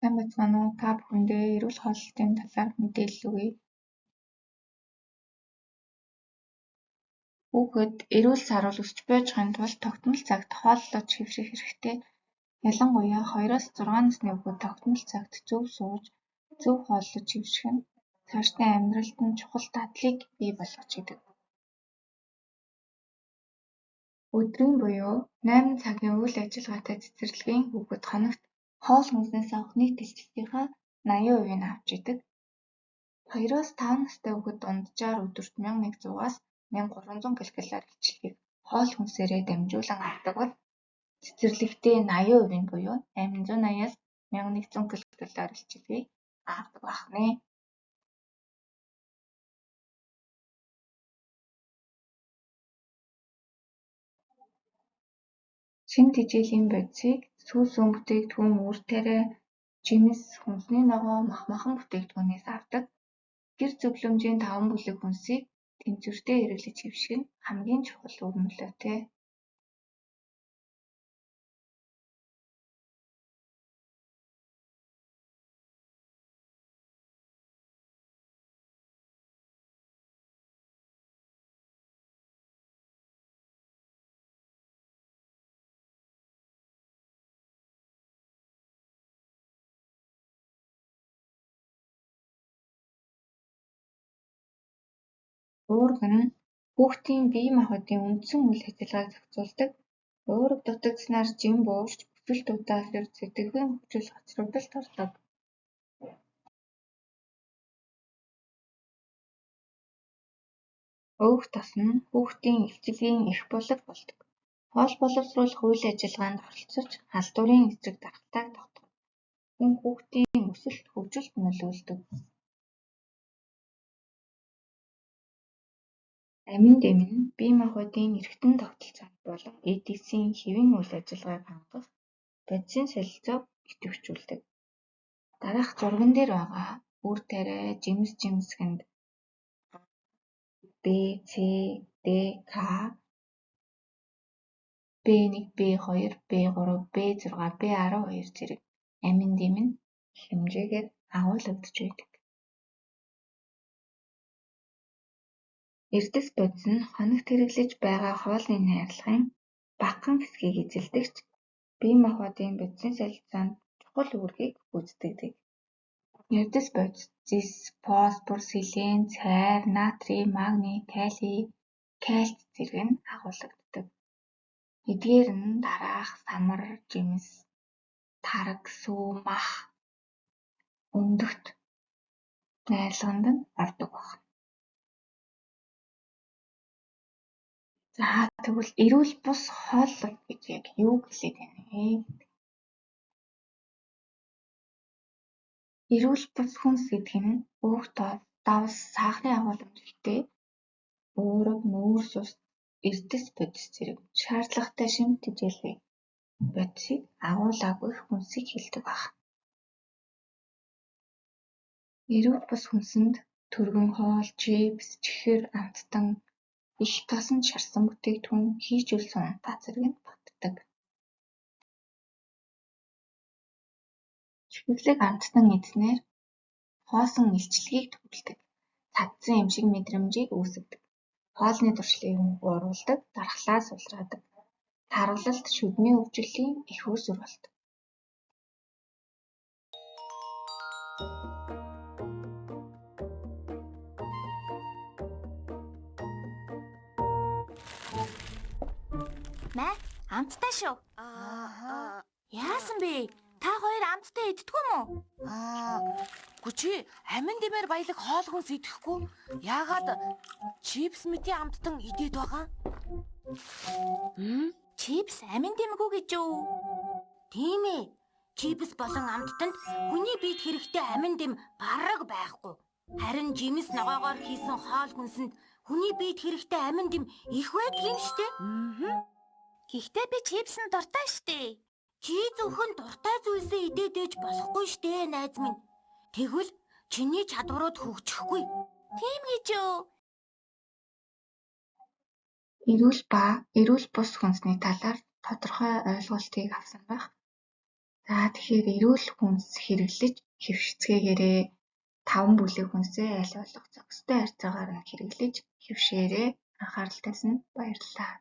Сайн байцгаана уу? Та бүхэндээ эрүүл хооллолтын талаарх мэдээлэл өгье. Хүүхэд эрүүл саруул өсч буй тулд тогтмол цагт хооллож хэвших хэрэгтэй. Ялангуяа 2-6 насны хүүхэд тогтмол цагт зөв сууж, зөв хооллож хэвших нь цаашдын амьдралд нь чухал дадлыг бий болгож идэг. Өдрийн буюу 8 цагийн үйл ажиллагаатай цэцэрлэгийн хүүхэд хоногт хоол хүнснээс авах нийт илчлэлийнхээ 80%-ийг авч идэг. 2-5 настай хүүхэд дунджаар өдөрт 1100-аас 1300 ккал илчлэлийг хоол хүнсээрээ дамжуулан авдаг бол цэцэрлэгтээ 80% нь буюу 880-аас 1100 ккал илчлэлийг авдаг байх нэ. Шим тэжээлийн бодисыг сүү сүүн бүтээгдэхүүн, үр тариа, жимс, хүнсний ногоо, мах махан бүтээгдэхүүнээс авдаг. Гэр зөвлөмжийн 5 бүлэг хүнсийг тэнцвэртэй хэрэглэж хэвших нь хамгийн чухал үр нөлөөтэй. Уурга нь хүүхдийн бие махбодын үндсэн үйл ажиллагааг зохицуулдаг. Уурга дутагдсанаар жим буурч, өсөлт удааширч, сэтгэхүйн хөгжил хоцрогдолд ордог. Өөх тос нь хүүхдийн илчилгээний эх булаг болдог. Хоол боловсруулах үйл ажиллагаанд оролцож, халдварын эсрэг дархлааг тогтоодог. Мөн хүүхдийн өсөлт, хөгжилд нөлөөлдөг. Амин дэм нь бие махбодын эргэтэн тогтолцоонд болон эд эсийн хэвийн үйл ажиллагааг хангах бодисын солилцоог идэвхжүүлдэг. Дараах зурган дээр байгаа үр тариа, жимс жимсгэнд А, Б, С, Д, К, Б1, Б2, Б3, Б6, Б12 зэрэг амин дэм нь хэмжээгээр агуулгадаж байдаг. Эрдэс бодис нь хоногт хэрэглэж байгаа хоолны найрлагын багахан хэсгийг эзэлдэг ч бие махбодын бодисын солилцоонд чухал үүргийг гүйцэтгэдэг. Эрдэс бодис зэс, фосфор, селен, цайр, натрий, магний, кали, кальци зэрэг нь агуулгадаг. Эдгээр нь дараах самар, жимс, тараг, сүү, мах, өндөгт найрлаганд нь ордог байна. За тэгвэл эрүүл бус хооллолт гэж яг юу хэлээд байна вэ гэдэг. Эрүүл бус хүнс гэдэг нь өөх тоос, давс, сахарын агуулмж ихтэй, уурга, нүүрс ус, эрдэс бодис зэрэг шаардлагатай шим тэжээлийн бодисыг агуулаагүй хүнсийг хэлдэг байна. Эрүүл бус хүнсэнд түргэн хоол, чипс, чихэр, амттан, их тосонд шарсан бүтээгдэхүүн, хийжүүлсэн унтаа зэрэг нь багтдаг. Чихэрлэг амттан идсэнээр хоосон илчилгээг төвлөдөг, цадсан юм шиг мэдрэмжийг үүсгэдэг, хоолны туршлыг бууруулдаг, дархлаа сулраадаг, таргалалт, шүдний өвчлөлийн эх үүсвэр болдог. Мэ, амттай шүү. Яасан бэ? Та хоёр амттай иддэггүй юм уу? Үгүй чи амин дэмээр баялаг хоол хүнс идэхгүй. Яагаад чипс мэтийн амттан идээд байгаа? Чипс амин дэмгүй гэж юу? Тийм ээ. Чипс болон амттанд хүний биед хэрэгтэй амин дэм бараг байхгүй. Харин жимс ногоогоор хийсэн хоол хүнсэнд хүний биед хэрэгтэй амин дэм их байдаг юм штэ. Гэхдээ би чипсэнд дуртай штэ. Чи зөвхөн дуртай зүйлсээ идээд ээж болохгүй штэ, найз минь. Тэгвэл чиний чадварууд хөгжихгүй. Тийм гэж юу? Эрүүл ба эрүүл бус хүнсний талаар тодорхой ойлголтыг авсан байх. За, тэгэхээр эрүүл хүнс хэрэглэж хэвшицгээгээрэй. 5 бүлэг хүнсээ аль болох зохистой харьцаагаар нь хэрэглэж хэвшээрэй. Анхаарал тавьсанд баярлалаа.